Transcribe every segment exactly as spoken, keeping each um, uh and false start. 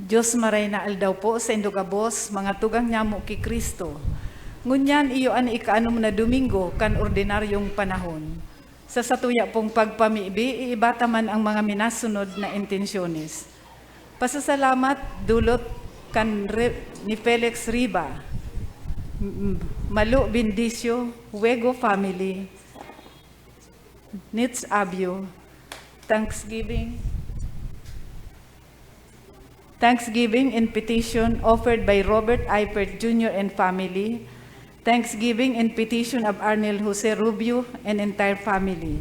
Diyos, maray na aldaw po saindo gabos, mga tugang nyamo ki Cristo. Ngunyan iyo an ikaanom na Domingo kan ordinaryong panahon. Sa satuya pong pagpamibi, iiba ta man ang mga minasunod na intensyones. Pasasalamat dulot kan Re-, ni Felix Riva, M-, Malu Bendicio, Wego family, Nits Abyo, Thanksgiving, Thanksgiving and petition offered by Robert Eifert Junior and family. Thanksgiving and petition of Arnel Jose Rubio and entire family.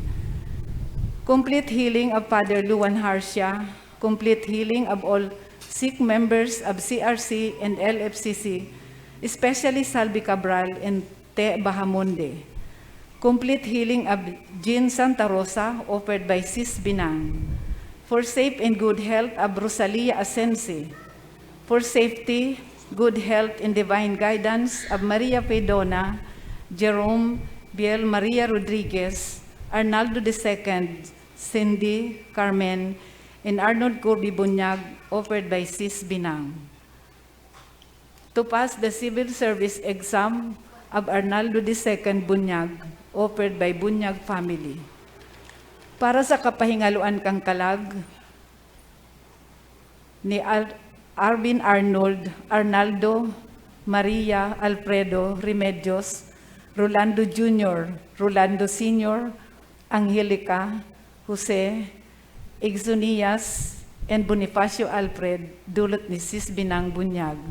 Complete healing of Father Luan Harcia. Complete healing of all sick members of C R C and L F C C, especially Salvi Cabral and Te Bahamonde. Complete healing of Jean Santa Rosa, offered by Sis Binang. For safe and good health of Rosalia Asensi. For safety, good health, and divine guidance of Maria Fedona, Jerome, Biel Maria Rodriguez, Arnaldo the Second, Cindy, Carmen, and Arnold Kirby Bunyag, offered by Sis Binang. To pass the civil service exam of Arnaldo the Second Bunyag, offered by Bunyag family. Para sa kapahingaloan kan kalag ni Al-, Arvin Arnold, Arnaldo, Maria, Alfredo, Remedios, Rolando Junior, Rolando Senior, Angelica, Jose, Exonias, and Bonifacio Alfred, dulot ni Sis Binang Bunyag,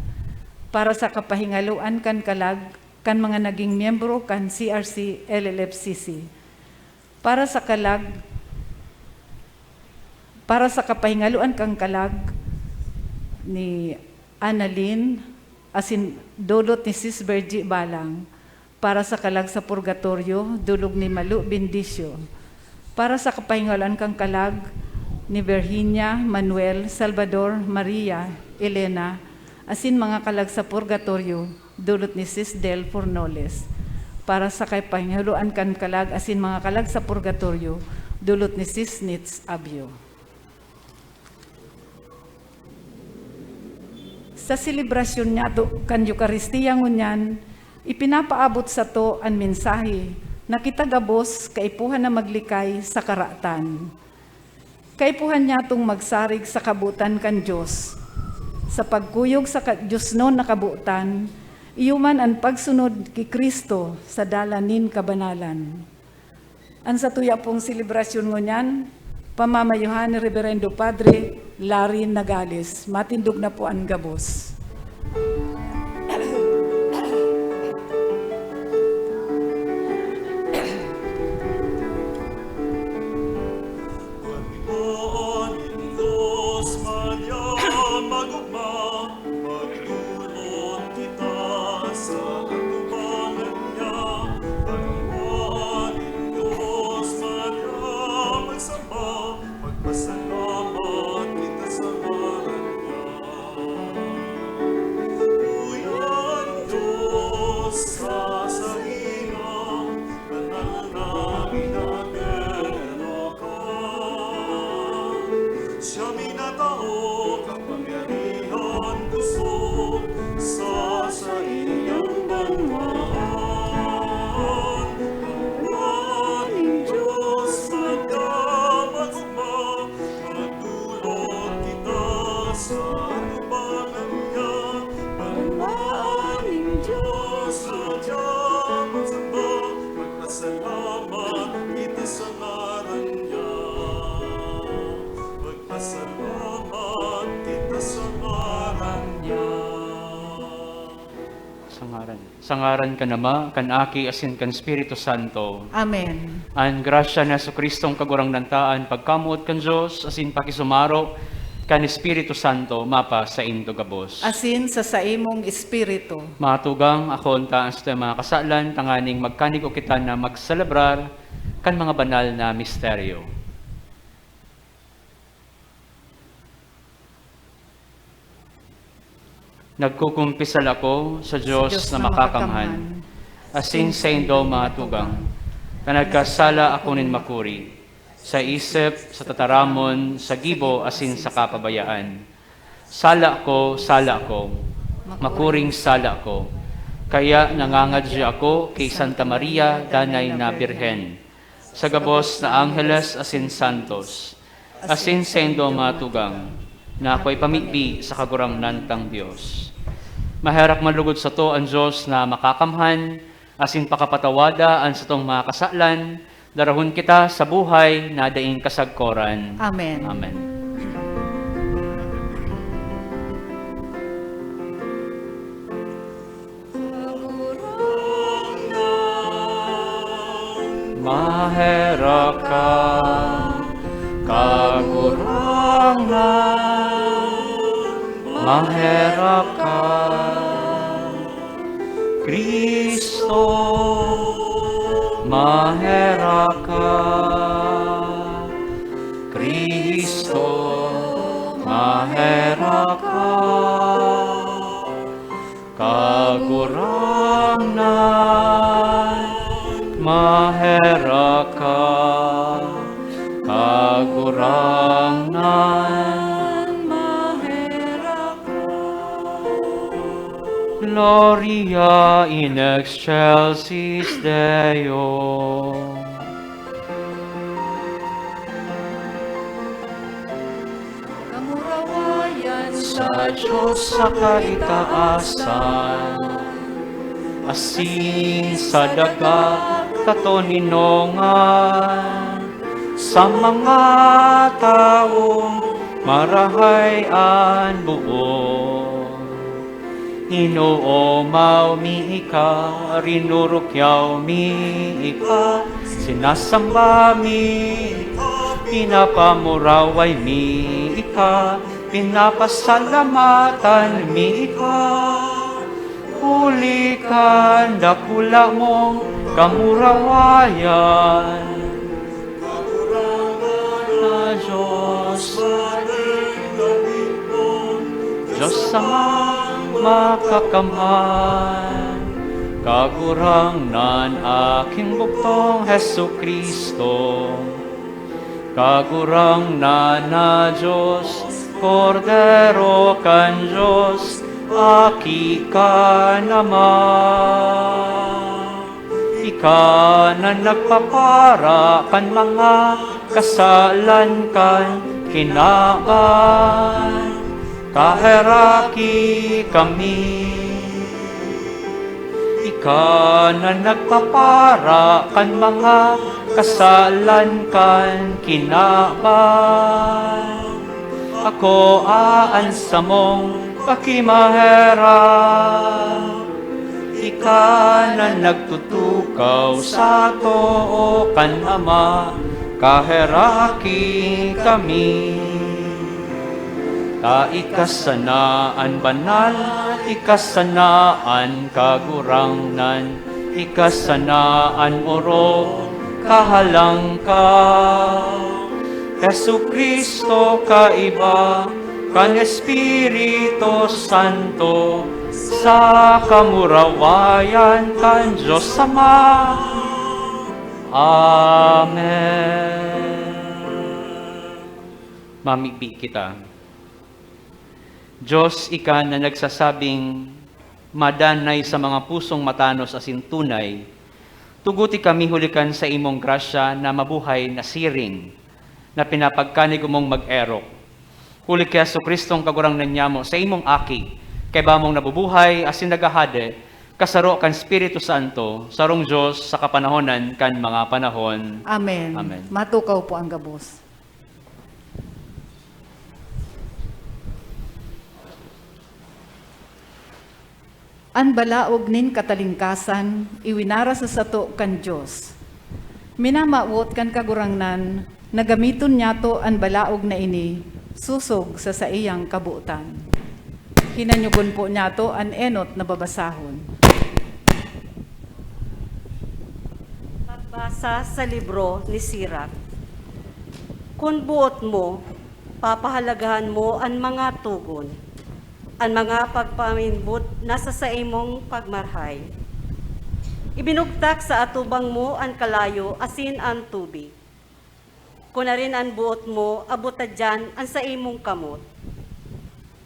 para sa kapahingaloan kan kalag kan mga naging miyembro kan C R C L L F C C. Para sa kalag, para sa kapahingaloan kan kalag ni Annalyn, asin dulot ni Sis Virgie Balang, para sa kalag sa purgatorio, dulot ni Malu Bendicio. Para sa kapahingaloan kan kalag ni Virginia, Manuel, Salvador, Maria, Elena, asin mga kalag sa purgatorio, dulot ni Sis Del Fornoles. Para sa kapahingaloan kan kalag asin mga kalag sa purgatorio, dulot ni Sis Nits Abyo. Sa selebrasyon niyato kan Eukaristia ngunyan, ipinapaabot sato an mensahe na kita gabos kaipuhan na maglikay sa karatan. Kaipuhan niyatong magsarig sa kabotan kan Dios. Sa pagkuyog sa ka-, diosnon na kabotan, iyo man an pagsunod ki Cristo sa dalan nin kabanalan. An satuya pong selebrasyon ngunyan, pamamayuhan ni Reberendo Padre Larry Nagales. Matindog na po an gabos. Panginoon, Diyos, Maria, magugma, magdulot kita sa atubangan niya. Panginoon, Diyos, Maria, magsamba, magpasalamat kita sa ngaran niya. Uyan Diyos sa saiyang banal na ginagalakan. Siya minatao kapangyarihan, kusog sa saiyang banwaan. Panginoon Diyos, magdamag Magdulot kita sa atubangan niya. Banwaan nin Diyos, Raja, magsamba, magpasalamat kita sa ngaran niya. Magpasalamat kita sa ngaran niya. Sa ngaran, sa ngaran kan Ama, kan Aki, asin kan Espiritu Santo. Amen. An grasya ni Jesu-Cristong Kagurangnan ta, an pagkamoot kan Dios, asin pakisumaro kan Espiritu Santo, mapa saindo gabos. Asin sa saimong espiritu. Mga tugang, akoon ta an satuyang mga kasalan, tanganing magkanigo kita na magselebrar kan mga banal na misteryo. Nagkukumpisal ako sa Diyos Diyos na na makakamhan, makakamhan, asin saindo, mga tugang, na nagkasala ako nin makuri, sa isip, sa tataramon, sa gibo, asin sa kapabayaan. Sala ko, sala ko, makuring sala ko. Kaya nangangadya ako ki Santa Maria, danay na Birhen, sa gabos na angheles asin santos, asin saindong mga tugang, na akoy pamibi sa Kagurangnan tang Dios. Maherak man lugod sato an Dios na Makakamhan, asin pakapatawada an satong mga kasalan, darahon kita sa buhay na daing kasagkoran. Amen. Amen. Maherak ka, Kagurangnan, maherak ka. Cristo, maherak ka. Cristo, maherak ka. Kagurangnan, maherak ka. Kagurangnan, maherak ka. Gloria in excelsis Deo. Kamurawayan sa Diyos sa kaitaasan, asin sa daga katoninongan, sa mga tawong marahay an boot. Inoomaw mi ika, rinurukyaw mi ika, sinasamba mi ika, pinapamuraway mi ika, pinapasalamatan mi ika, huli kan dakula mong kamurawayan. Kagurangnan na Diyos, Diyos Amang Makakamhan, Kagurangnan Aking Bugtong Jesu-Cristo, Kagurangnan na Diyos, Kordero kan Diyos, Aki kan Ama. Ika na nagpapara kan mga kasalan kan kinaban, kaheraki kami. Ika na nagpapara kan mga kasalan kan kinaban. Ako an samong pakimaherak. Ika na nagtutukaw sa too kan Ama, kaheraki kami. Ta ika sana an banal, ika sana an Kagurangnan, ika sana an orog, kahalangkaw. Jesu-Cristo, kaiba kan Espiritu Santo, sa kamurawayan kan Dios Ama. Amen. Mamibi kita. Dios, ika na nagsasabing, "Madanay sa mga pusong matanos asin tunay," tuguti kami huli kan saimong grasya na mabuhay na siring, na pinapagkanig mong mag-erok. Huli ki Jesu-Cristong Kagurangnan nyamo, saimong Aki, kaiba mong nabubuhay asin naghahade, kasaro kan Espiritu Santo, sarong Dios sa kapanahonan kan mga panahon. Amen. Amen. Matukaw po ang gabos. An balaog nin katalingkasan iwinara sa sato kan Dios. Minamawot kan Kagurangnan na gamiton nyato an balaog na ini sosog sa saiyang kabotan. Hinanyogon po nyato an enot na babasahon. Pagbasa sa libro ni Sirak. Kun boot mo, papahalagahan mo an mga togon. An mga pagpamimbot na sa saimong pagmarhay. Ibinugtak sa atubang mo an kalayo asin an tubig. Kun arin an boot mo, abot ta diyan an saimong kamot.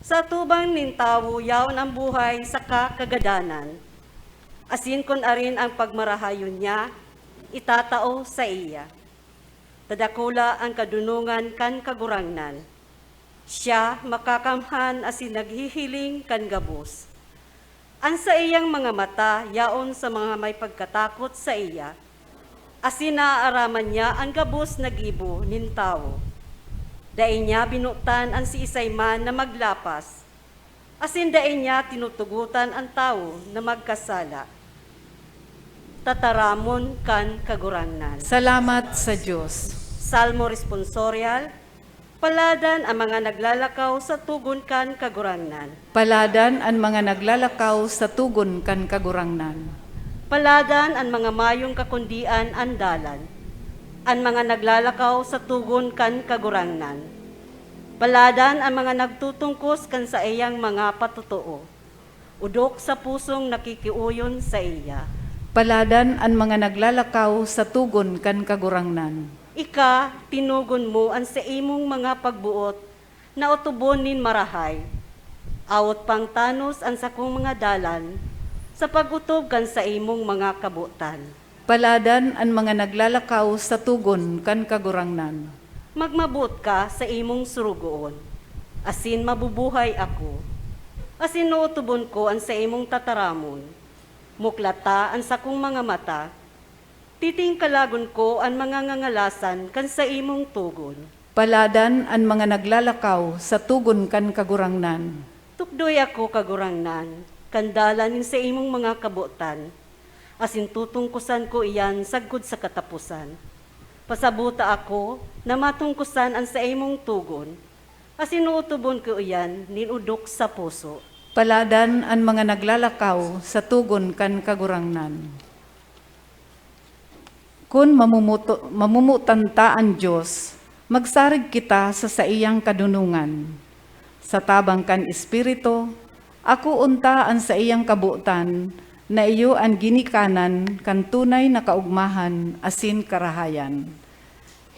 Sa atubang nin tawo yaon an buhay saka kagadanan, asin kun arin an pagmarahayon niya, itatao saiya. Ta dakula an kadonongan kan Kagurangnan. Siya makakamhan asin naghihiling kan gabos. An saiyang mga mata yaon sa mga may pagkatakot saiya, asin naaaraman niya an gabos na gibo nin tawo. Dai niya binotan an siisay man na maglapas, asin dai niya tinutugotan an tawo na magkasala. Tataramon kan Kagurangnan. Salamat sa Dios. Salmo Responsorial. Paladan an mga naglalakaw sa togon kan Kagurangnan. Paladan an mga naglalakaw sa togon kan Kagurangnan. Paladan an mga mayong kakundian an dalan, an mga naglalakaw sa togon kan Kagurangnan. Paladan an mga nagtutungkos kan saiyang mga patotoo, odok sa pusong nakikiuyon saiya. Paladan an mga naglalakaw sa togon kan Kagurangnan. Ika, tinugon mo an saimong mga pagboot na otobon nin marahay. Awot pang tanos an sakong mga dalan sa pag-otob kan saimong mga kabotan. Paladan an mga naglalakaw sa togon kan Kagurangnan. Magmaboot ka sa imong sorogoon, asin mabubuhay ako, asin ootobon ko an saimong tataramon. Muklata an sakong mga mata, titingkalagon ko an mga ngangalasan kan saimong togon. Paladan an mga naglalakaw sa togon kan Kagurangnan. Tukdoy ako, Kagurangnan, kan dalan nin saimong mga kabotan, asin tutungkosan ko iyan sagkod sa kataposan. Pasabota ako na matungkosan an saimong togon, asin ootobon ko iyan nin odok sa puso. Paladan an mga naglalakaw sa togon kan Kagurangnan. Kun mamumuto-, mamumutan ta an Dios, magsarig kita sa saiyang kadonongan. Sa tabang kan Espiritu, akoon ta an saiyang kabotan na iyo an ginikanan kan tunay na kaogmahan asin karahayan.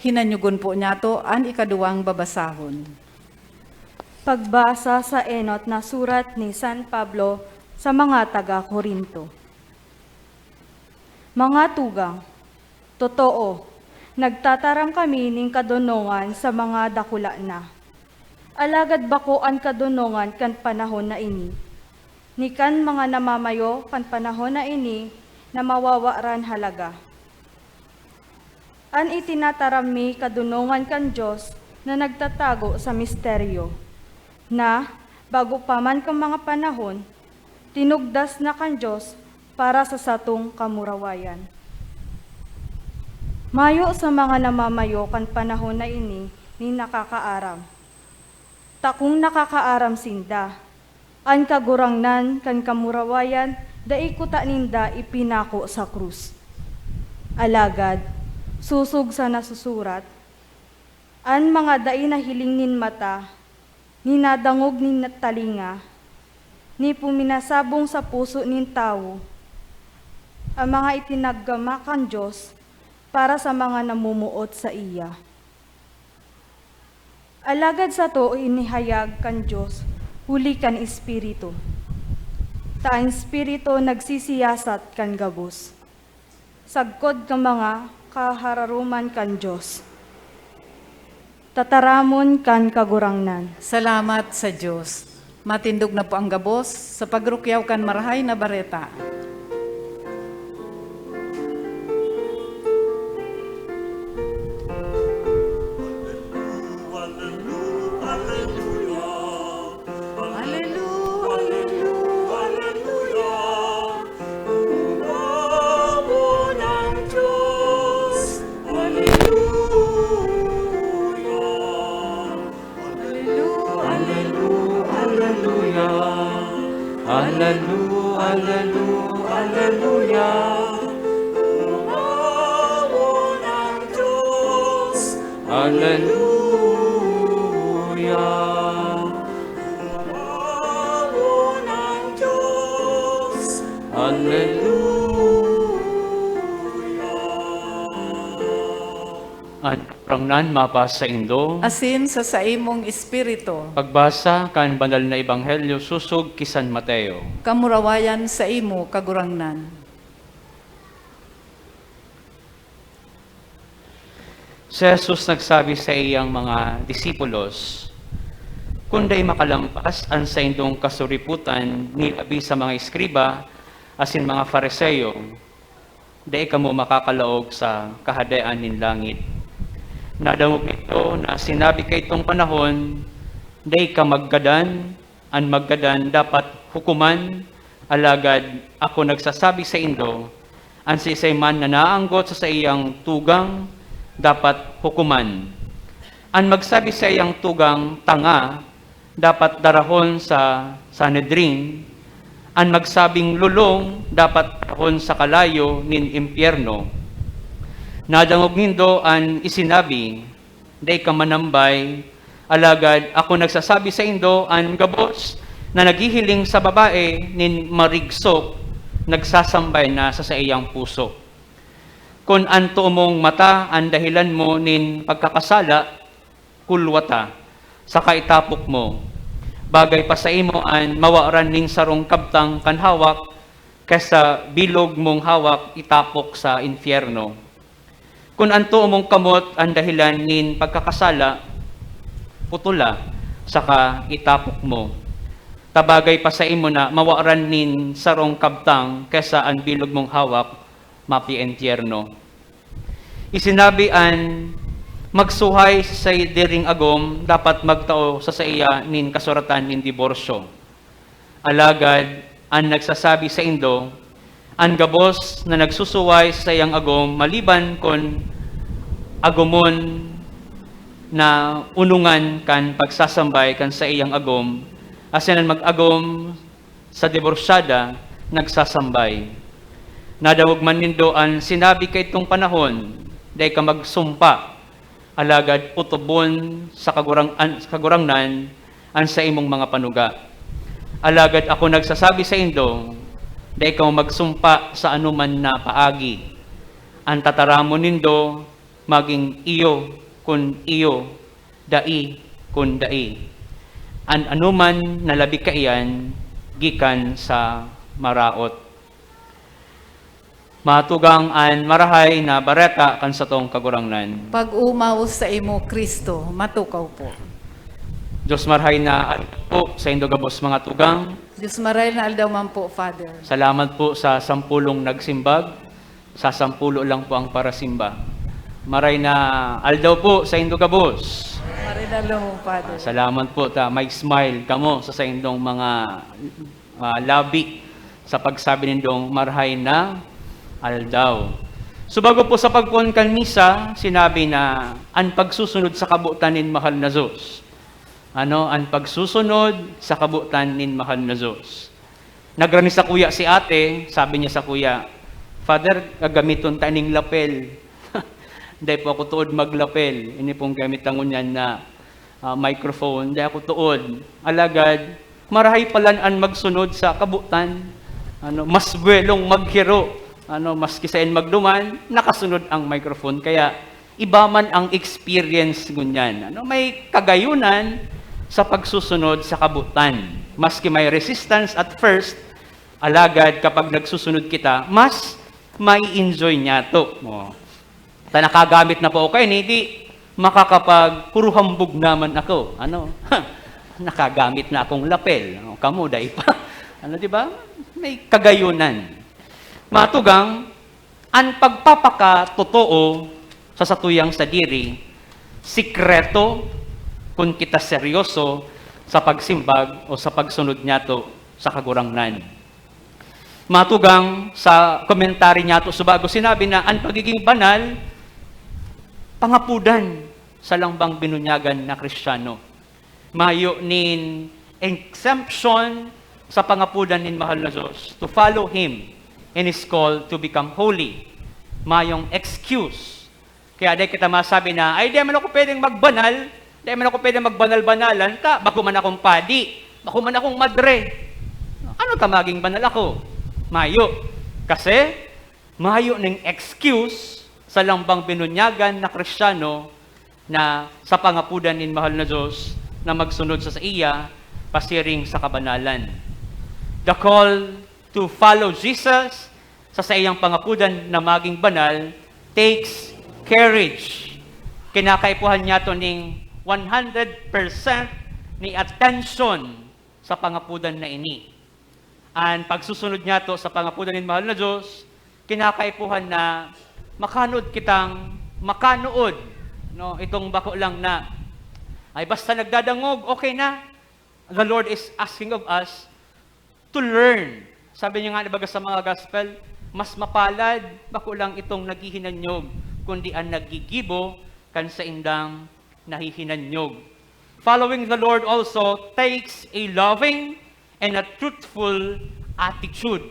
Hinanyogon po niyato an ikaduwang babasahon. Pagbasa sa enot na surat ni San Pablo sa mga taga Corinto. Mga tugang, totoo, nagtataram kami nin kadonongan sa mga dakula na. Alagad bako an kadonongan kan panahon na ini, ni kan mga namamayo kan panahon na ini na mawawaran halaga. An itinataram mi kadonongan kan Dios na nagtatago sa misteryo, na, bago pa man kan mga panahon, tinugdas na kan Dios para sa satong kamurawayan. Mayo sa mga namamayo kan panahon na ini nin nakakaaram. Ta kun nakakaaram sinda, an Kagurangnan kan kamurawayan dai kuta ninda ipinako sa krus. Alagad, sosog sa nasusurat, "An mga dai nahiling nin mata, ni nadangog nin talinga, ni puminasabong sa puso nin tawo, an mga itinagama kan Dios para sa mga namumuot saiya." Alagad sato inihayag kan Dios huli kan Espiritu, ta an Espiritu nagsisiyasat kan gabos, sagkod kan mga kahararoman kan Dios. Tataramon kan Kagurangnan. Salamat sa Dios. Matindog na po ang gabos sa pagrukyaw kan Marahay na Bareta. Aleluya, aleluya, aleluya. Umawon ang Diyos. Aleluya. Umawon ang Diyos. Aleluya. An Kagurangnan mapasaindo. Asin sa saimong espiritu. Pagbasa kan Banal na Ebanghelyo sosog ki San Mateo. Kamurawayan saimo, Kagurangnan. Si Jesus nagsabi sa iyang mga disipulos, "Kun dai makalampas an saindong kasuripotan ni labi sa mga eskriba asin mga Fariseo, dai kamo makakalaog sa Kahadean nin langit." Nadangog nindo na sinabi kaitong panahon, "Dai ka maggadan, an maggadan dapat hukoman," alagad ako nagsasabi saindo, an siisay man na naanggot sa saiyang tugang dapat hukoman. An magsabi sa iyang tugang, "Tanga," dapat darahon sa Sanhedrin, an magsabing lolong dapat darahon sa kalayo nin impyerno. Nadangog nindo an isinabi, "Dai ka manambay," alagad ako nagsasabi saindo, an gabos na naghihiling sa babae nin marigsok, nagsasambay na sa saiyang puso. Kun an too mong mata an dahelan mo nin pagkakasala, kulwata, saka itapok mo. Bagay pa saimo an mawaran nin sarong kabtang kan hawak, kesa bilog mong hawak itapok sa impyerno. Kun an too mong kamot an dahelan nin pagkakasala, putola, saka itapok mo. Ta bagay pa saimo na mawaran nin sarong kabtang kesa an bilog mong hawak mapientierno. Isinabi an magsuhay sa sadiring agom dapat magtao sa saiya nin kasuratan nin diborsyo. Alagad an nagsasabi saindo, an gabos na nagsusuway sa saiyang agom maliban kun agomon na unungan kan pagsasambay kan saiyang agom, asin an mag-agom sa diborsyada nagsasambay. Nadangog man nindo an sinabi kaidtong panahon, "Dai ka magsumpa," alagad otobon sa Kagurang-, an, sa Kagurangnan an saimong mga panuga. Alagad ako nagsasabi saindo, dai kamo magsumpa sa anoman na paagi. An tataramon nindo, magin iyo kun iyo, dai kun dai. An anoman na labi kaiyan gikan sa maraot. Matugang an Marahay na Bareta kan satong Kagurangnan. Pag-omaw saimo, Cristo. Matukaw po. Diyos Marahay na aldaw po saindo gabos, mga tugang. Diyos Marahay na aldaw man po, Father. Salamat po sa sampulong nagsimbag. Sa sampulo lang po ang parasimba. Maray na aldaw po saindo gabos. Maray na aldaw, Father. Ah, salamat po ta may smile kamo sa saindong mga, ah, labi sa pagsabi nindong marahay na aldaw. So, bago po sa pagpoon kan misa, sinabi na an pagsusunod sa kabotan nin mahal na Dios. Ano, an pagsusunod sa kabotan nin mahal na Dios. Nagrani sakuya si ate, sabi niya sakuya, "Father, gagamiton ta ining lapel." Dai po ako tuod maglapel. Ini pong gamit ta ngunyan na, ah, microphone, dai ako tuod. Alagad, marahay palan an magsunod sa kabotan. Ano, mas buwelong maghiro. Ano, maski saen magduman, nakasunod ang microphone. Kaya, iba man ang experience ngunyan. Ano, may kagayunan sa pagsusunod sa kabotan. Maski may resistance at first, alagad kapag nagsusunod kita, mas mai-enjoy niyato. Oh. Ta nakagamit na po ako kaini, di makakapagkuruhambog naman ako. Ano? Nakagamit na akong lapel. Oh, kamo, dai pa. Ano, di ba? May kagayunan. Matugang, an pagpapakatotoo sa satuyang sadiri, sikreto kun kita seryoso sa pagsimbag o sa pagsunod niyato sa Kagurangnan. Matugang sa komentary niyato subago, sinabi na an pagiging banal, pangapodan sa langbang binunyagan na Kristiyano. Mayo nin exemption sa pangapodan nin mahal na Dios. To follow Him in His call to become holy. Mayong excuse. Kaya dai kita masabi na, "Ay, di man ako pwedeng magbanal. Di man ako pwedeng magbanal-banalan ta. Bako man akong padi. Bako man akong madre. Ano ta maging banal ako?" Mayo. Kasi, mayo ning excuse sa lambang binunyagan na Kristiyano na sa pangapodan nin mahal na Diyos na magsunod sa saiya pasiring sa kabanalan. The call to follow Jesus sa saiyang pangapodan na maging banal takes courage. Kinakaipuhan niyato ning one hundred percent ni attention sa pangapodan na ini. An pagsusunod niyato sa pangapodan nin mahal na Diyos, kinakaipuhan na makanood kitang makanood, no? Itong bako lang na, ay, basta nagdadangog, okay na. The Lord is asking of us to learn. Sabi niya nga, ibaga sa mga gospel, "Mas mapalad, bako lang itong naghihinanyog, kundi an naggigibo kan saindang nahihinanyog." Following the Lord also takes a loving and a truthful attitude.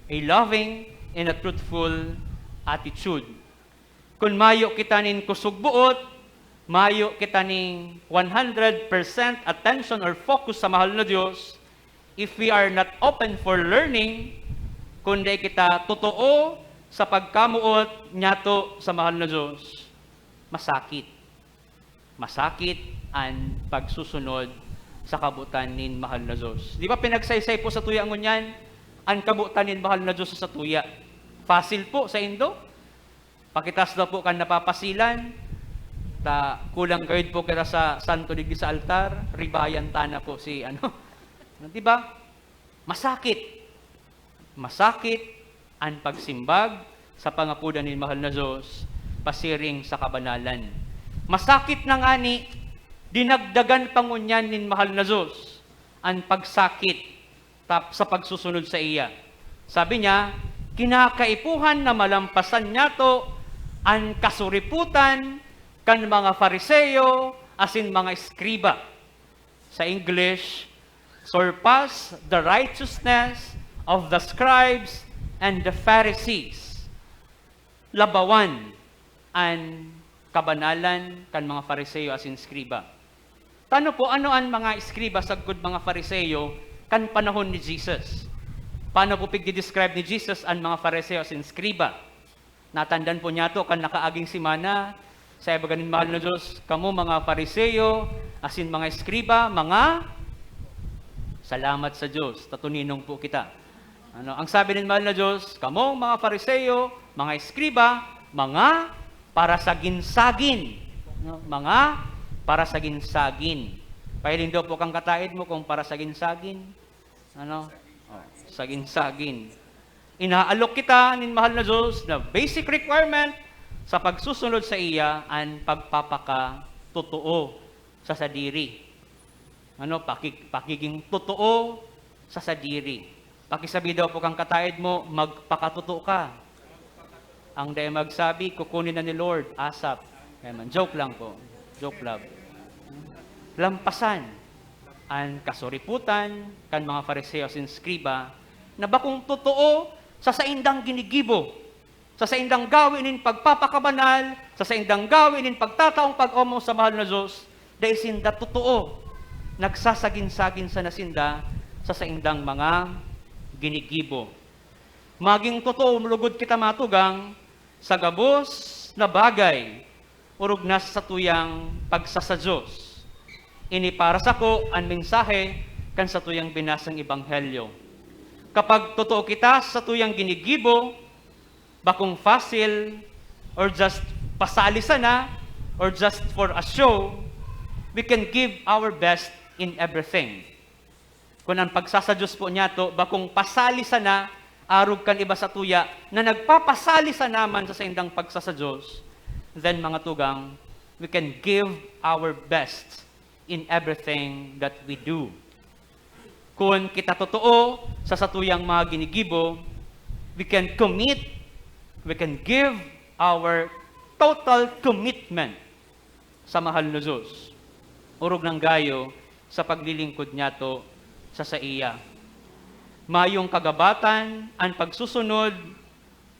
A loving and a truthful attitude. Kun mayo kita nin kusog boot, mayo kita nin one hundred percent attention or focus sa mahal na Diyos, if we are not open for learning, kun dai kita totoo sa pagkamoot niyato sa mahal na Diyos, masakit. Masakit an pagsusunod sa kabotan nin mahal na Diyos. Di ba pinagsaysay po sa tuya ngunyan an kabotan nin mahal na Diyos sa tuya? Fossil po sa indo. Pakitaas daw po kan napapasilan. Ta, kulang gayud po kita sa santo digdi sa altar, ribayan ta na po si ano. Di ba? Masakit. Masakit an pagsimbag sa pangapodan nin mahal na Diyos pasiring sa kabanalan. Masakit na ngani, dinagdagan pa ngunyan nin mahal na Diyos an pagsakit tap-, sa pagsusunod saiya. Sabi niya, kinakaipuhan na malampasan niyato an kasuripotan kan mga Fariseo asin mga eskriba. Sa English, surpass the righteousness of the scribes and the Pharisees. Labawan an kabanalan kan mga Fariseo asin eskriba. Tano po, ano an mga eskriba sagkod mga Fariseo kan panahon ni Jesus? Paano po pigdi-describe ni Jesus an mga Fariseo asin eskriba? Natandan po niyato kan nakaaging semana, sa ibaga nin mahal na Diyos, "Kamo mga Fariseo asin mga eskriba, mga," salamat sa Diyos, tatuninong po kita. Ano, ang sabi nin mahal na Diyos, "Kamo mga Fariseo, mga eskriba, mga parasagin-sagin." No? Mga parasagin-sagin. Pahiling daw po kang kataed mo kung parasagin-sagin. Ano? Oh, sagin-sagin. Inaalok kita nin mahal na Diyos na basic requirement sa pagsusunod saiya an pagpapakatotoo sa sadiri. Ano? Paki-, pagiging totoo sa sadiri. Pakisabi daw po kang kataed mo, "Magpakatotoo ka." Ang dai magsabi, kukunin na ni Lord, asap. Kaya man, joke lang po. Joke lang. Lampasan an kasuripotan kan mga Fariseo asin eskriba na bakong totoo sa saindang ginigibo, sa saindang gawi nin pagpapakabanal, sa saindang gawi nin pagtataong pag-omaw sa mahal na Diyos, dai sinda totoo. Nagsasagin-sagin sana sinda sa saindang mga ginigibo. Maging totoo lugod kita, mga tugang, sa gabos na bagay, orog na sa satuyang pagsasadiyos. Ini para sako an mensahe kan satuyang binasang ebanghelyo. Kapag totoo kita sa satuyang ginigibo, bakong fossil, or just pasali sana, or just for a show, we can give our best in everything. Kun an pagsasadiyos po niyato bakong pasali sana arog kan iba sa tuya na nagpapasali sana man sa saindang pagsasadiyos, then, mga tugang, we can give our best in everything that we do. Kun kita totoo sa satuyang mga ginigibo, we can commit, we can give our total commitment sa mahal na Diyos, orog nang gayo sa paglilingkod niyato sa saiya. Mayong kagabatan an pagsusunod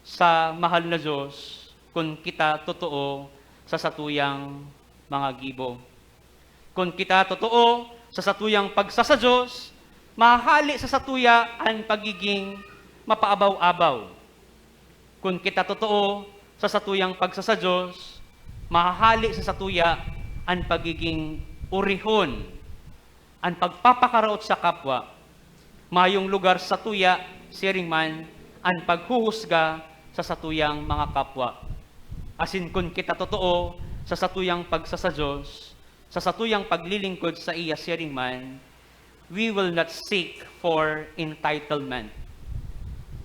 sa mahal na Diyos kun kita totoo sa satuyang mga gibo. Kun kita totoo sa satuyang pagsasadiyos, mahahali sa satuya an pagiging mapaabaw-abaw. Kun kita totoo Sa satuyang pagsasadiyos, mahahali sa satuya an pagiging orihon, an pagpapakaraot sa kapwa. Mayong lugar sa satuya, siring man, an paghuhusga sa satuyang mga kapwa. Asin kun kita totoo sa satuyang pagsasadiyos, sa satuyang paglilingkod saiya, siring man, we will not seek for entitlement.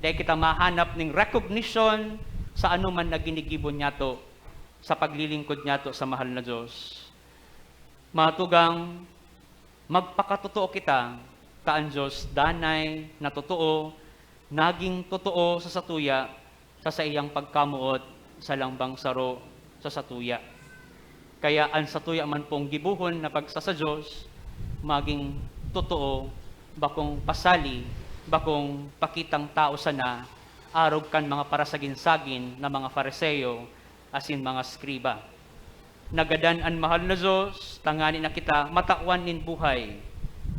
Dai kita mahanap ning recognition sa anoman na ginigibo niyato sa paglilingkod niyato sa mahal na Diyos. Mga tugang, magpakatotoo kita, ta an Diyos danay na totoo, naging totoo sa satuya, sa saiyang pagkamoot sa langbang saro sa satuya. Kaya an satuya man pong gibohon na pagsasadiyos, maging totoo, bakong pasali, bakong pakitang tao sana, arog kan mga parasagin-sagin na mga Fariseo asin mga eskriba. Nagadan an mahal na Diyos, tangani na kita matawan nin buhay,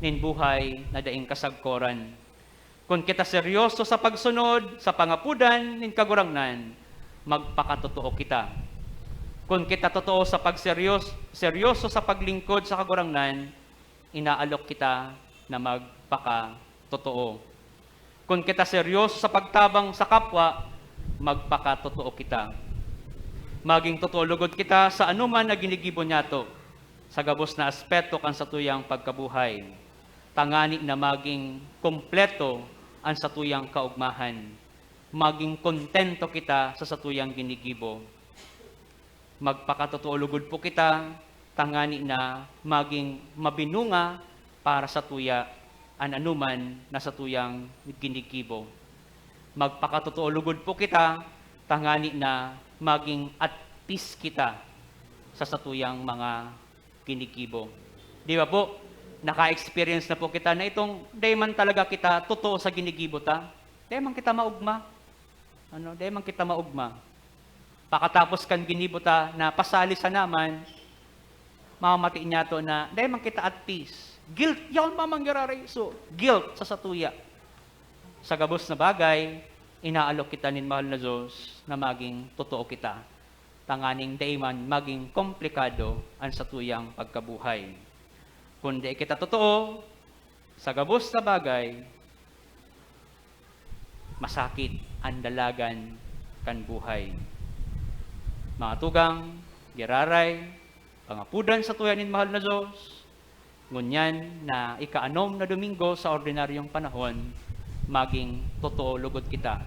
nin buhay na daing kasagkoran. Kun kita seryoso sa pagsunod sa pangapodan nin Kagurangnan, magpakatotoo kita. Kun kita totoo sa pagseryos-, seryoso sa paglingkod sa Kagurangnan, inaalok kita na magpakatotoo. Kun kita seryoso sa pagtabang sa kapwa, magpakatotoo kita. Maging totoo lugod kita sa anoman na ginigibo niyato, sa gabos na aspeto kan satuyang pagkabuhay, tangani na maging kompleto an satuyang kaogmahan, maging kontento kita sa satuyang ginigibo. Magpakatotoo lugod po kita, tangani na maging mabinunga para satuya an anoman na satuyang ginigibo. Magpakatotoo lugod po kita, tangani na maging at peace kita sa satuyang mga ginigibo. Di ba po? Naka-experience na po kita na itong dai man talaga kita totoo sa ginigibo ta. Dai man kita maugma. Ano, dai man kita maugma. Pakatapos kan ginibo ta na pasali sana man, mamati niyato na dai man kita at peace. Guilt, yaon pa man giraray. So, guilt sa satuya. Sa gabos na bagay, inaalok kita nin mahal na Diyos na maging totoo kita, tanganing dai man maging komplikado an satuyang pagkabuhay. Kun dai kita totoo, sa gabos na bagay, masakit an dalagan kan buhay. Mga tugang, giraray, pangapodan satuya nin mahal na Diyos, ngunyan na ikaanom na Domingo sa ordinaryong panahon, maging totoo lugod kita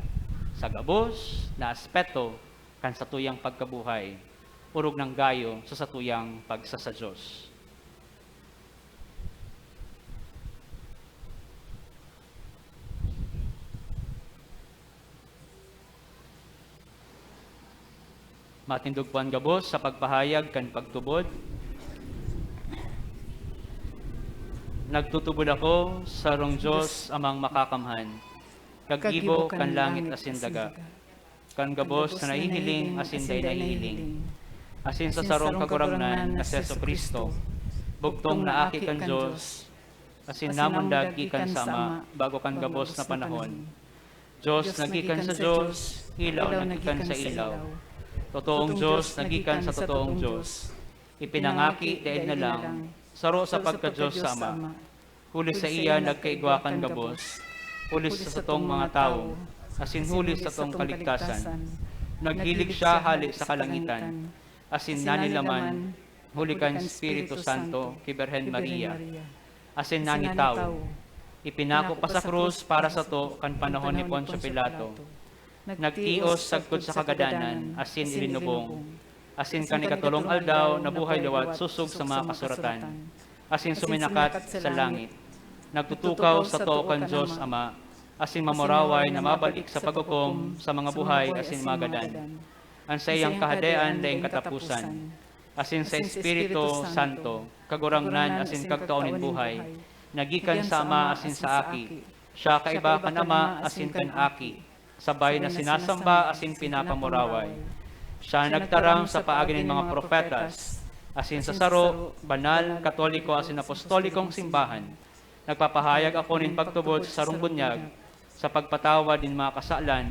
sa gabos na aspeto kan satuyang pagkabuhay, orog nang gayo sa satuyang pagsasadiyos. Matindog po an gabos sa pagpahayag kan pagtubod. Nagtutubod ako sa sarong Diyos, Amang Makakamhan, kaggibo kan langit asin daga, kan gabos na nahihiling asin dai nahihiling, asin sa sarong Kagurangnan na si Jesu-Cristo, bugtong na Aki kan Dios, asin namundag gikan sa Ama bago kan gabos na panahon. Dios na gikan sa Dios, ilaw na gikan sa ilaw. Totoong Dios na gikan sa totoong Dios. Ipinangaki dai na lang, saro sa pagka-Dios sa Ama. Huli saiya nagkaigwa kan gabos, huli sa satong mga tawo, asin huli sa satong kaligtasan. Naghilig siya hale sa kalangitan, asin nanilaman huli kan Espiritu Santo ki Birhen Maria, asin nangitawo. Ipinako pa sa krus para sato kan panahon ni Poncio Pilato. Nagtios sagkod sa kagadanan asin ilinubong, asin kan ikatolong aldaw nabuhay liwat sosog sa mga kasuratan, asin suminakat sa langit. Nagtutukaw sa too kan Dios Ama, asin mamuraway na mabalik sa paghukom sa mga buhay asin mga gadan. An saiyang Kahadean daing kataposan, asin sa Espiritu Santo, Kagurangnan asin Kagtao nin buhay, na gikan sa Ama asin sa Aki. Siya kaiba kan Ama asin kan Aki, sabay na sinasamba asin pinapamuraway. Siya nagtaram sa paagi nin mga propetas, asin sa saro, banal, katoliko asin apostolikong simbahan. Nagpapahayag ako nin pagtubod sa sarong bunyag, sa pagpatawad nin mga kasalan,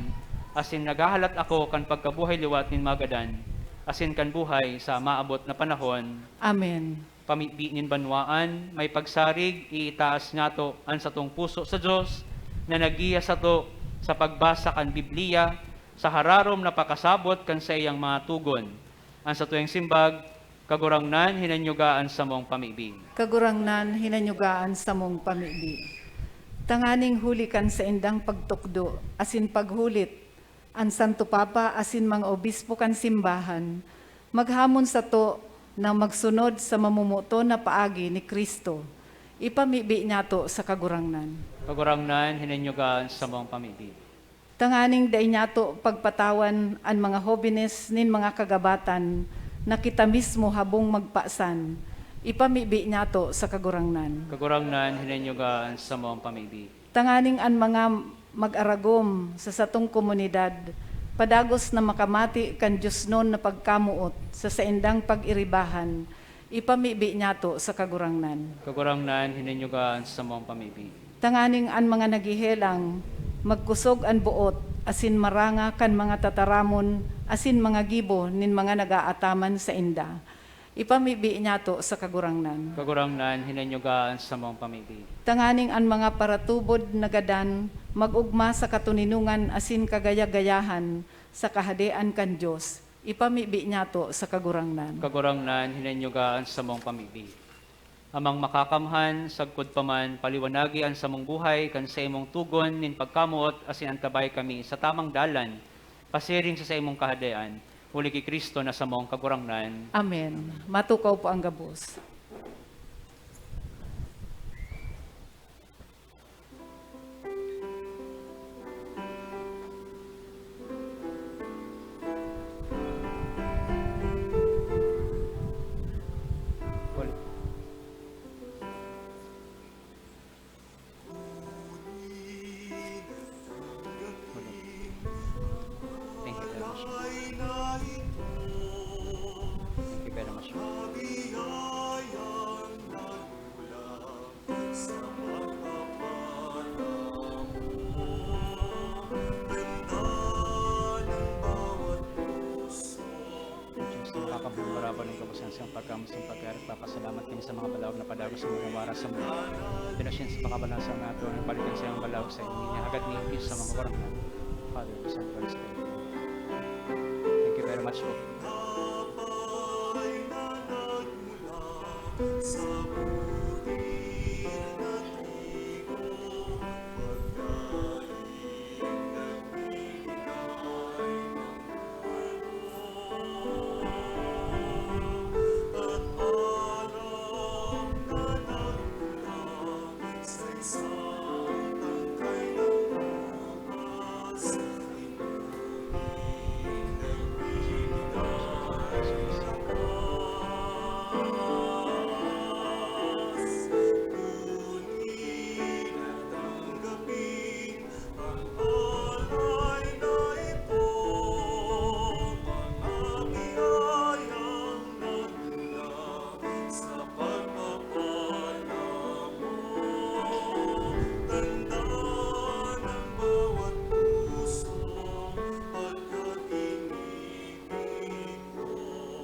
Asin naghahalat ako kan pagkabuhay liwat nin magadan, asin kan buhay sa maabot na panahon. Amen. Pamibi nin banwaan, may pagsarig, iitaas niyato an satong puso sa Dios na naggiya sato sa pagbasa kan Biblia sa hararom na pakasabot kan saiyang mga togon. An satuyang simbag, Kagurangnan, hinanyuga an samong pamibi. Kagurangnan, hinanyuga an samong pamibi. Tanganing huli kan saindang pagtukdo asin paghulit, an Santo Papa asin mga obispo kan simbahan maghamon sato na magsunod sa mamomoton na paagi ni Cristo. Ipamibi niyato sa Kagurangnan. Kagurangnan, hinanyuga an samong pamibi. Tanganing dai niyato pagpatawan an mga hobenes nin mga kagabatan na kita mismo habong magpasan, ipamibi niyato sa Kagurangnan. Kagurangnan, hinanyuga an samong pamibi. Tanganing an mga mag-aragom sa satong komunidad padagos na makamati kan diosnon na pagkamoot sa saindang pag-iribahan, ipamibi niyato sa Kagurangnan. Kagurangnan, hinanyuga an samong pamibi. Tanganing an mga naghehelang, magkusog an boot asin maranga kan mga tataramon asin mga gibo nin mga nag-aataman sainda. Ipamibi niyato sa Kagurangnan. Kagurangnan, hinanyuga an samong pamibi. Tanganing an mga paratubod na gadan mag-ogma sa katoninongan asin kagaya-gayahan sa Kahadean kan Dios, ipamibi niyato sa Kagurangnan. Kagurangnan, hinanyuga an samong pamibi. Amang Makakamhan, sagkod pa man, paliwanagi an samong buhay kan saimong togon nin pagkamoot asin antabay kami sa tamang dalan, pasiring sa saimong Kahadean, huli ki Cristo na samong Kagurangnan. Amen. Matukaw po ang gabos. Thank you very much. Thank you very much. Diyos na makakabulong, maraban nin kabusyan sa iyong pagkamas nin pagkayari, nagpapasalamat kami sa mga balaog na padagos na mga wara sa mga pinasyan sa pakabalan sa mga tuwan, nagbalikan sa iyong balaog sa inyo. Inihagad niyo sa mga warang na Father, the Son, Holy Spirit. Thank you very much po.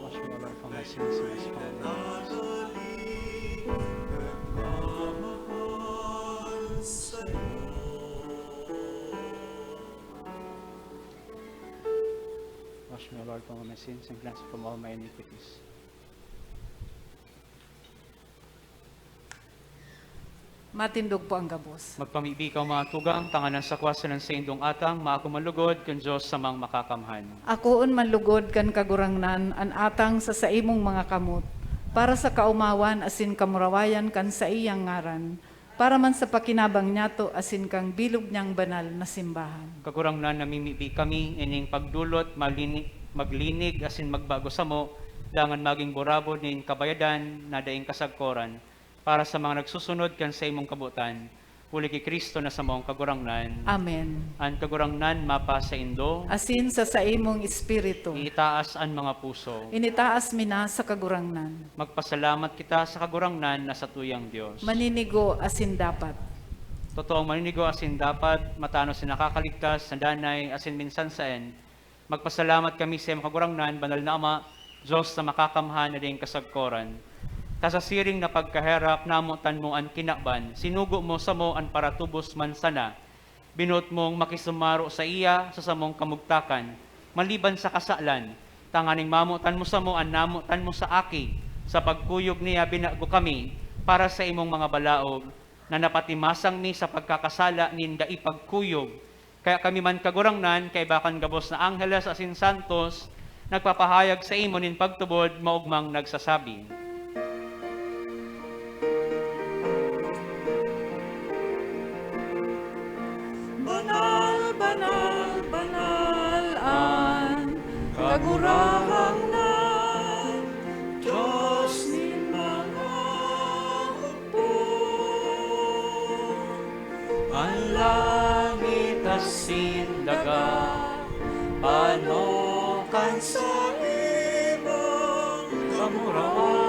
Wash me, O Lord, from my sins and wash from my iniquities. Wash me, O Lord, from all my sins and cleanse me from all my iniquities. Matindog po ang gabos. Magpamibi kaw, mga tugang, tanganing sa kuwasan ng saindong atang, maako man lugod kan Diyos samang makakamhan. Akoon man lugod kan Kagurangnan an atang sa saimong mga kamot, para sa kaomawan asin kamurawayan kan saiyang ngaran, para man sa pakinabang niyato asin kan bilog niyang banal na simbahan. Kagurangnan, namimibi kami ining pagdolot, malini-, maglinig asin magbago samo, dangan magin burabod nin kabayadan na daing kasagkoran, para sa mga nagsusunod kan saimong kabotan, huli ki Cristo na samong Kagurangnan. Amen. An Kagurangnan mapasaindo. Asin sa saimong espiritu. Iitaas an mga puso. Initaas mi na sa Kagurangnan. Magpasalamat kita sa Kagurangnan na satuyang Dios. Maninigo asin dapat. Totoong maninigo asin dapat matanos na nakakaligtas, na danay asin minsan saen. Magpasalamat kami sa imo, Kagurangnan, Banal na Ama, Dios na makakamhan na daing kasagkoran. Ta sa siring na pagkaherak, namotan mo an kinaban, sinugo mo samo an paratubos man sana. Binoot mong makisumaro saiya sa samong kamugtakan, maliban sa kasalan, tanganing mamotan mo samo an namotan mo sa Aki. Sa pagkuyog niya, binago kami para sa imong mga balaog, na napatimasang mi sa pagkakasala nin dai pagkuyog. Kaya kami man, Kagurangnan, kaiba kan gabos na angheles asin santos, nagpapahayag saimo nin pagtubod, maogmang nagsasabi, "Banal, banal, banal an Kagurangnan, Dios nin mga hukbo. An langit asin daga pano kan sa imong kamurawayan.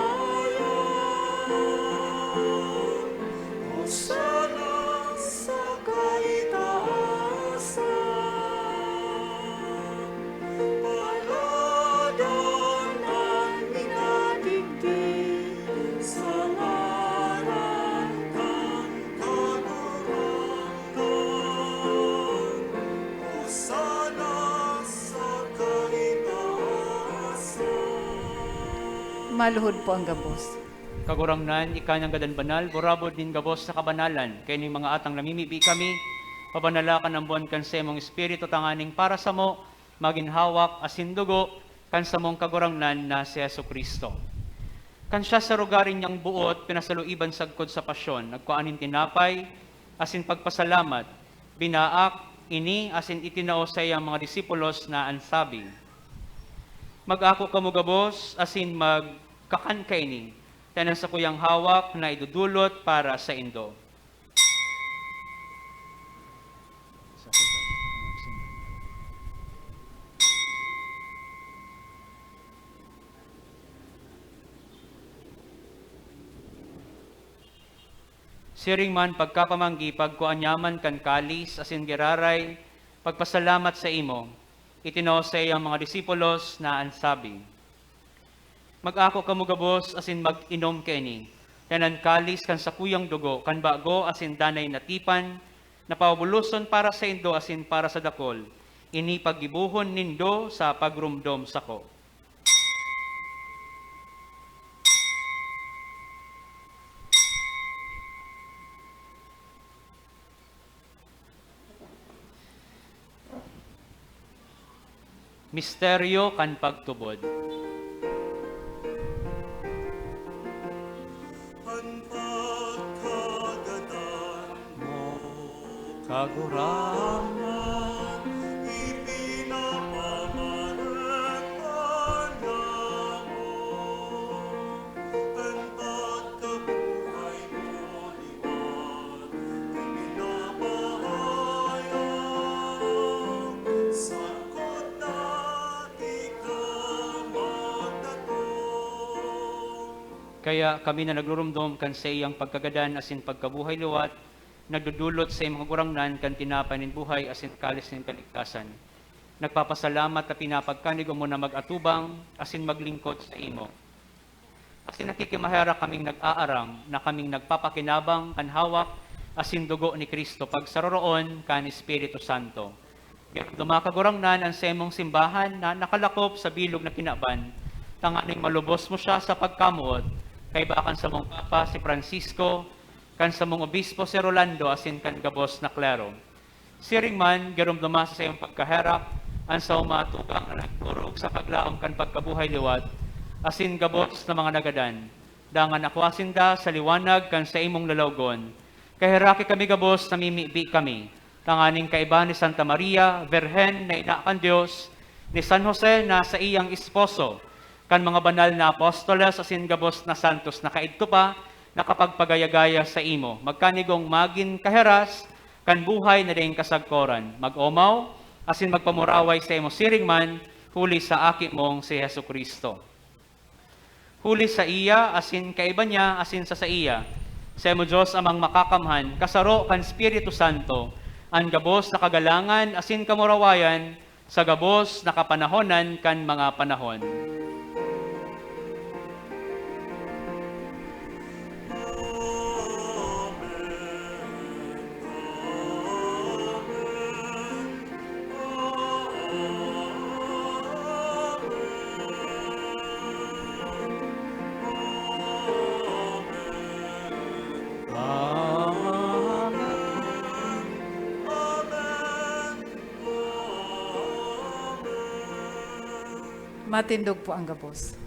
Hosana sa kaitaasan. Paladan an minadigdi sa ngaran kan Kagurangnan. Hosana sa kaitaasan." Maluhod po ang gabos. Kagurangnan, ika nanggad an banal, burabod nin gabos na kabanalan. Kaining mga atang namimibi kami, pabanala kan ambon kan saimong Espiritu, tanganing para samo, magin hawak asin dugo kan samong Kagurangnan na si Jesu-Cristo. Kan siya sa rugari niyang boot, pinasaluiban sagkod sa pasyon, nagkua nin tinapay, asin pagpasalamat, binaak ini asin itinao saiyang mga disipulos na an sabi, "Mag-ako kamo gabos asin magkakan kaini, ta an sakuyang hawak na idodolot para saindo." Siring man, pagkapamanggi, pagkua niya man kan kalis asin giraray pagpasalamat saimo, itinao saiyang mga disipulos na an sabi, "Mag-ako kamo gabos asin mag-inom kaini, ta an kalis kan sakuyang dugo kan bago asin danay na tipan, na pabubuloson para saindo asin para sa dakul. Ini paggibohon nindo sa pagromdom sako." Misteryo kan pagtubod. An pagkagadan mo, Kagurangnan, ipinapamarekta namon. An pagkabuhay mo, kaya kami na nagruromdom kan saiyang pagkagadan asin pagkabuhay liwat, nagdodolot sa imong Kagurangnan kan tinapay nin buhay asin kalis nin kaligtasan. Nagpapasalamat ta pinapagkanigo mo na mag-atubang asin maglingkod sa imo. Asin nakikimaherak kaming nag-aaram na kaming nagpapakinabang kan hawak asin dugo ni Cristo pagsaroroon kan Espiritu Santo. Giromdoma, Kagurangnan, an saimong simbahan na nakalakop sa bilog na kinaban, tanganing malubos mo siya sa pagkamoot, kaiba kan samong Papa, si Francisco, kan samong Obispo, si Rolando, asin kan gabos na klero. Siring man, giromdoma sa saimong pagkaherak an saong mga tugang na nagturog sa paglaom kan pagkabuhay liwat, asin gabos na mga nagadan. Dangan akua sinda sa liwanag kan saimong lalawgon. Kaheraki kami gabos, namimibi kami, tanganing kaiba ni Santa Maria, Birhen na ina kan Dios, ni San Jose na saiyang esposo, kan mga banal na apostoles asin gabos na santos na kaidto pa nakapagpagaya-gaya saimo, magkanigong magin kaheras kan buhay na daing kasagkoran, mag-omaw asin magpamuraway saimo siring man, huli sa Aki mong si Jesu-Cristo. Huli saiya, asin kaiba niya, asin sa saiya, Saimo, Dios Amang Makakamhan, kasaro kan Espiritu Santo, an gabos na kagalangan asin kamurawayan sa gabos na kapanahonan kan mga panahon. Matindog po ang gabos.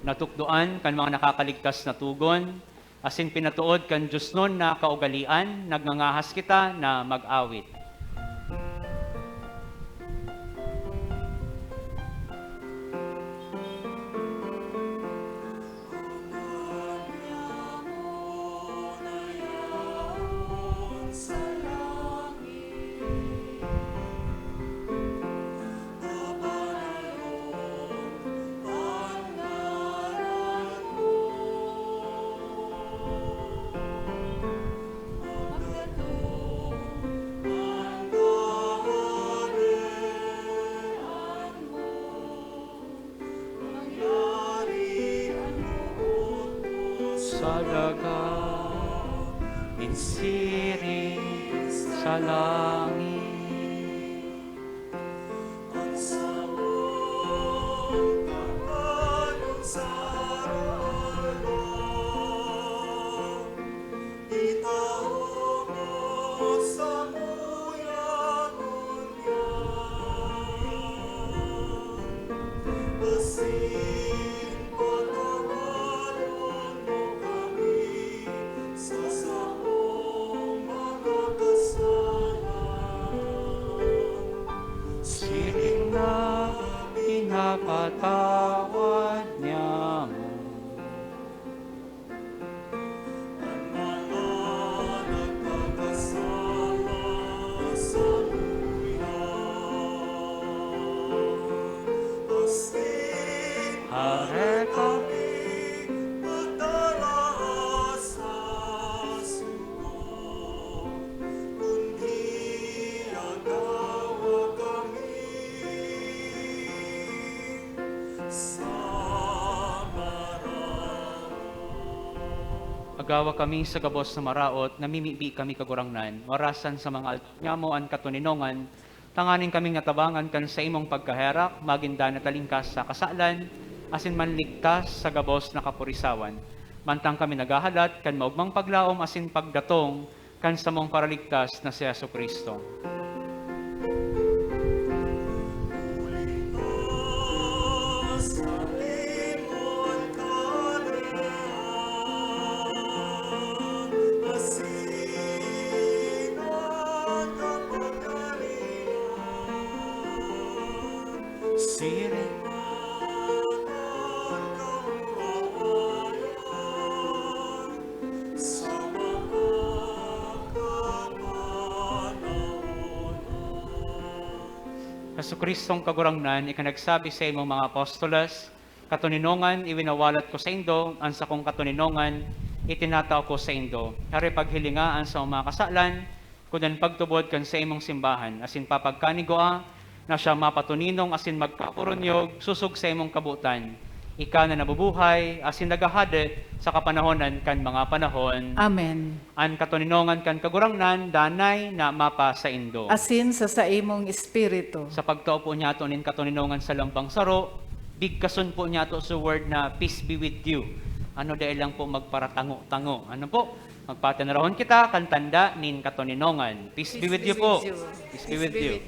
Natukdoan kan mga nakakaligtas na tugon, asin pinatood kan diosnon na kaugalean, nagngangahas kita na mag-awit. Sa daga, nin siring sa langit. Siring na pinapatawad niamo. Hare kami, Agawa kami sa gabos na maraot, namimibi kami, Kagurangnan, warasan sa mga aldaw nyamo an katoninongan, tanganing kaming natabangan kan saimong pagkaherak, magin danay talingkas sa kasalan, asin manligtas sa gabos na kapurisawan. Mantang kami naghahalat kan maogmang paglaom asin pagdatong kan samong Paraligtas na si Jesu-Cristo. Siring. Jesu-Cristong Kagurangnan, ika nagsabi sa imong mga apostoles, "Katoninongan, iwinawalat ko saindo, an sakong katoninongan, itinatao ko saindo." Hare, paghilinga an samong mga kasalan, kun an pagtubod kan saimong simbahan, asin papagkanigua na siya mapatoninong asin magkakurunyog sosog sa imong kabotan, ika na nabubuhay asin naghahade sa kapanahonan kan mga panahon. Amen. An katoninongan kan Kagurangnan danay na mapasaindo. Asin sa saimong espiritu. Sa pagtao po niyato nin katoninongan sa lambang saro, bigkason po niyato sa word na, "Peace be with you." Ano, dai lang po magparatango-tango. Ano po? Magpatanarahon kita kan tanda nin katoninongan. Peace be with you po. Peace be with you.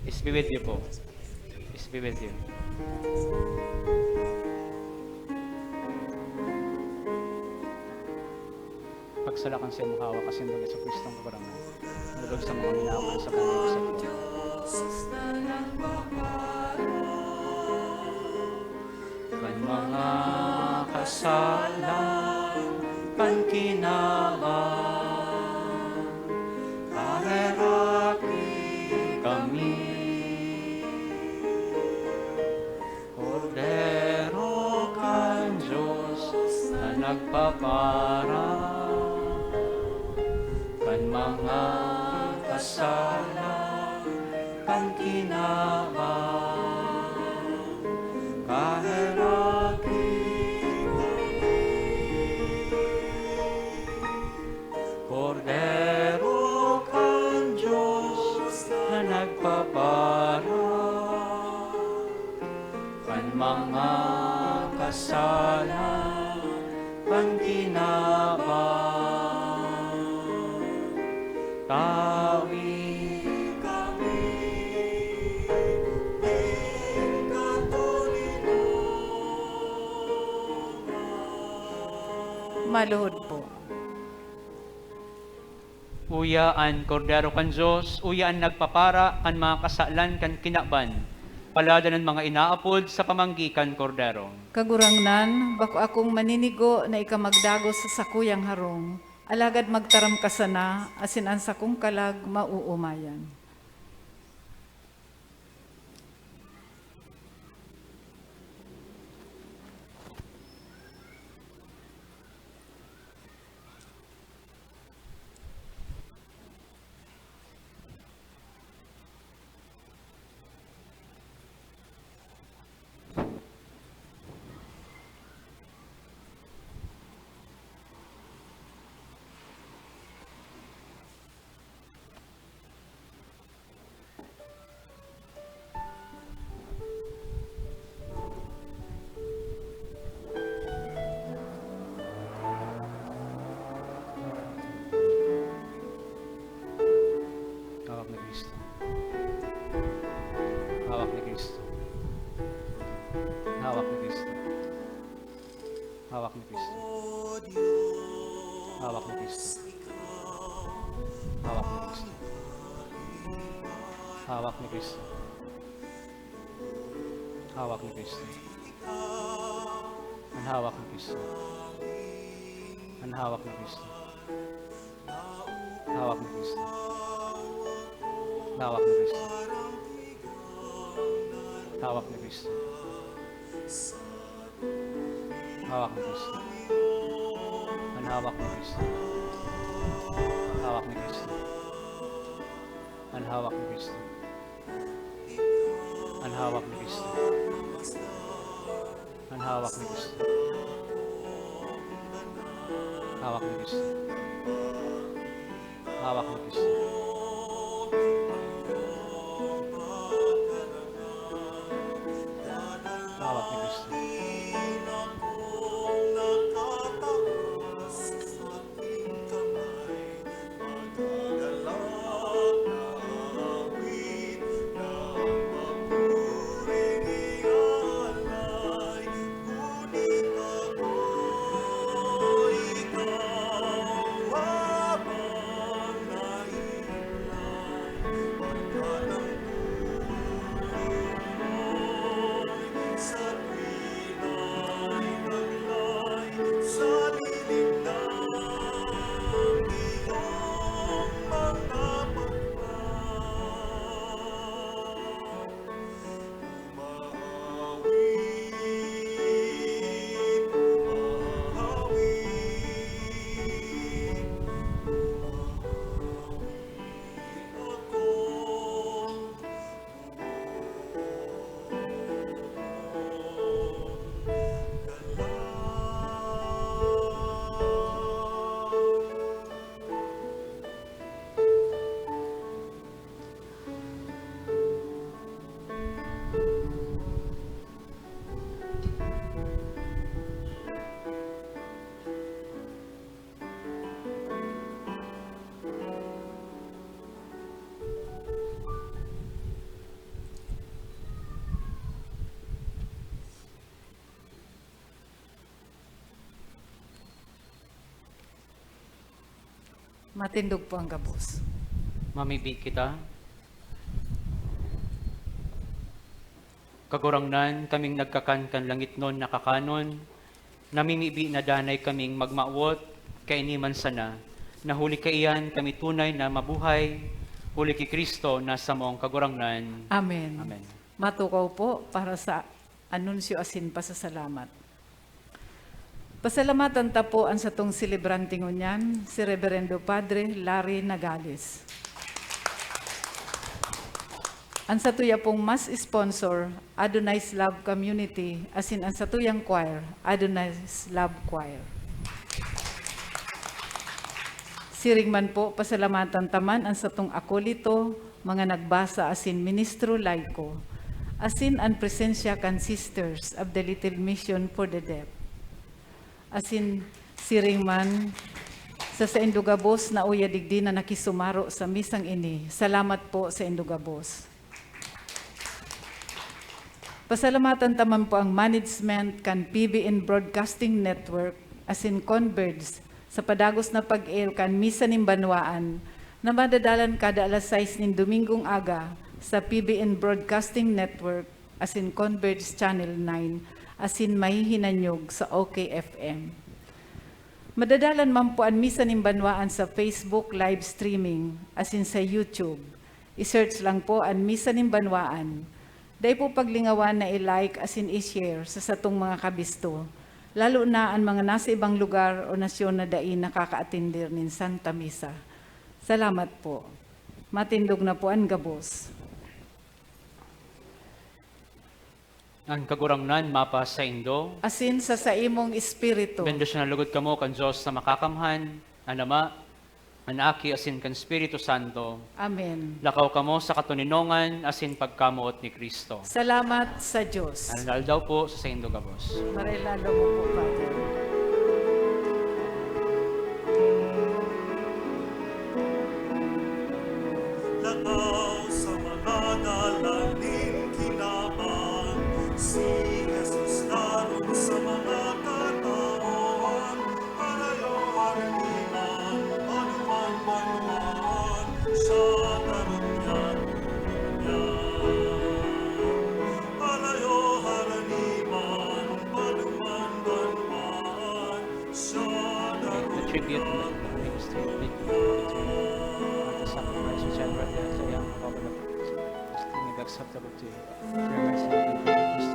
Peace be with you po. Peace be with you. Pagsalakan sa imong hawak, asin Jesu-Cristong Kagurangnan. Nulog sa mga minaaman sa kanyang sakit. Kan mga kasalan kan kinaban, kaheraki kami. Kordero kan Dios na nagpapara Mga kasala kan kinaban, kaheraki kami. Kordero kan Dios na nagpapara kan mga kasala kan kinaban, tawi kami nin katolinoman. Maluhod po. Uya an Kordero kan Dios, uya an nagpapara kan mga kasalan kan kinaban. Palad an mga inaapod sa pamanggi kan Kordero. Kagurangnan, bako akong maninigo na ika magdagos sa sakuyang harong, alagad magtaram ka sana, asin an sakong kalag maoomayan. Hawak ni Cristo. Hawak ni Cristo. Hawak ni Cristo. Hawak ni Cristo. Hawak ni Cristo. Hawak ni Cristo. Hawak ni Cristo. Hawak ni Cristo. An hawak ni Cristo. An hawak ni Cristo. Hawak ni Cristo. Hawak ni Cristo. Hawak ni Cristo. Hawak ni Cristo. An hawak ni Cristo. Hawak ni Cristo. An hawak ni Cristo. An hawak ni Cristo. An hawak ni Cristo. Hawak ni Cristo. Hawak ni Cristo. Hawak ni Cristo. Matindog po ang gabos. Mamibi kita. Kagurangnan, kaming nagkakan kan langitnon na kakanon, namimibi na danay kaming magmawot kaini man sana, na huli kaiyan kami tunay na mabuhay, huli ki Cristo na samong Kagurangnan. Amen. Amen. Matukaw po para sa anunsyo asin pasasalamat. Pasalamatan ta po an satong selebrante ngunyan, si Reberendo Padre Larry Nagales. An satuya pong mass sponsor, Adonai's Love Community, asin an satuyang choir, Adonai's Love Choir. Siring man po, pasalamatan ta man an satong akolito, mga nagbasa asin ministro laiko, asin an presensya kan Sisters of the Little Mission for the Deaf. Asin siring man sa saindo gabos na uya digdi na nakisumaro sa misang ini, salamat po saindo gabos. Pasalamatan ta man po ang management kan P B N Broadcasting Network asin Converge sa padagos na pag-air kan Misa nin Banwaan na madadalan kada alas sais nin Domingong aga sa P B N Broadcasting Network asin Converge Channel nine asin mahihinanyog sa O K F M. Madadalan man po an Misa nin Banwaan sa Facebook live streaming asin sa YouTube. I-search lang po an Misa nin Banwaan. Dai po paglingawan na i-like asin i-share sa satong mga kabisto, lalo na an mga nasa ibang lugar o nasyon na dai nakakaatender nin Santa Misa. Salamat po. Matindog na po an gabos. An Kagurangnan mapasaindo. Asin sa saimong espiritu. Bendisyonan logod kamo kan Dios na Makakamhan, an Ama, an Aki, asin kan Espiritu Santo. Amen. Lakaw kamo sa katoninongan asin pagkamoot ni Cristo. Salamat sa Dios. Maray na aldaw po sa saindo gabos. Maray na aldaw mo po, Father. Lakaw sa mga dalan nin kinaban, si Jesus daron sa mga kataon, harayo harani man, manuman banwaan, siya daron yan, yan. Harayo harani man, manuman banwaan, siya daron yan. Tribute to the ministry of Bishop Peter at the sacrifice of General Dea sa iyang pagkakalapas. This thing is acceptable to you. Your mercy, O Lord,